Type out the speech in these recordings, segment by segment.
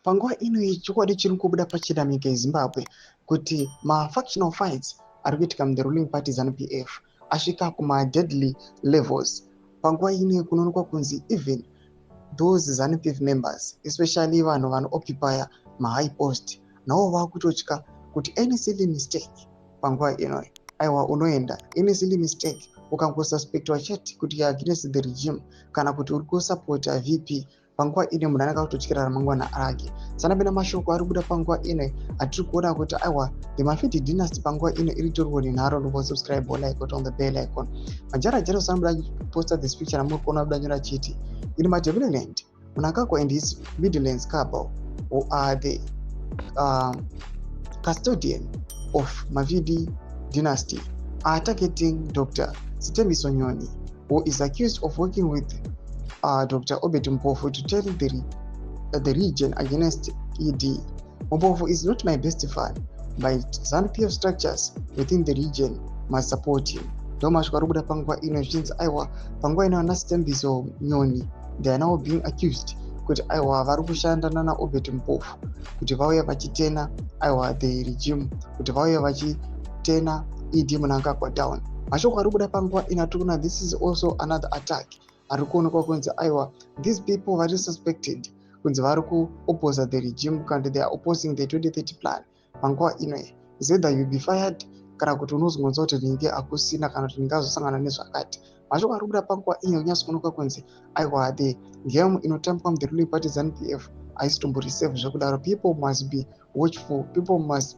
Panguva ino iyi, chokwadi chiri kubuda pachena munyika yeZimbabwe kuti mafactional fights ari kuitika muthe ruling party ZANU PF asvika kumadeadly levels. Panguva ino kunoonekwa kunzi even those ZANU PF members, especially vanhu vanooccupya mahigh post, navo vakutotya kuti any silly mistake panguva ino, aiwa, unoenda. Any silly mistake, ukangosuspectwa chete kuti you against the regime kana kuti uri kusapota VP, panguva ino munhu anenge akutotyira ramangwana rake. Sanapinda mashoko ari kubuda panguva ino atiri kuona kuti, aiwa, the Mafidi dynasty panguva ino iri toriwo nenharo. Ndobva like, on the bell icon. Majara Jeros anobuda achiposta this picture ramuri kuona, buda nyora chiti, "In Matabeleland, Mnangagwa and his Midlands cabal, who are the custodian of Mavidi dynasty, are targeting Dr. Sithembiso Nyoni, who is accused of working with Dr. Obert Mpofu to tell the region against ED. Mpofu is not my best fan, but ZANU-PF structures within the region must support him." Ndo mashoko ari kubuda panguva ino zvichinzi, aiwa, panguva ino ana Sithembiso Nyoni, they are now being accused kuti, aiwa, vari kushanda nana Obert Mpofu kuti vauye vachiturna, aiwa, the regime, kuti vauye vachiturna ED Mnangagwa down. Mashoko ari kubuda panguva ino atiri kuona, this is also another attack ari kuonekwa kunzi, aiwa, these people vari suspected kunzi vari kuopposa the regime kana they are opposing the 2030 plan. Panguva ino is either you be fired kana kuti unozongonzwa kuti ringe hakusina kana kuti ringe azosangana nezvakati. Mashoko ari kubuda panguva ino kunyatsokuonekwa kunzi, aiwa, the game inotambwa muthe ruling party ZANU PF haisitombori safe zvekudaro. People must be watchful, people must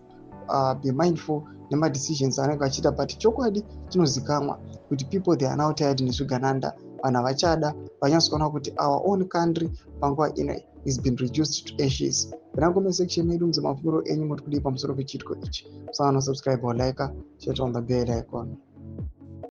be mindful nemadecisions anenge achiita, but chokwadi chinozikamwa kuti people, they are now tired nezvigananda. Vanhu havachada, vanyatsokuona kuti our own country panguva ino is been reduced to ashes. Pena comment section medu mudze mafungiro enyu, muri kudii pamusoro pechiitiko ichi? Musana subscribe or like, share, on the bell icon.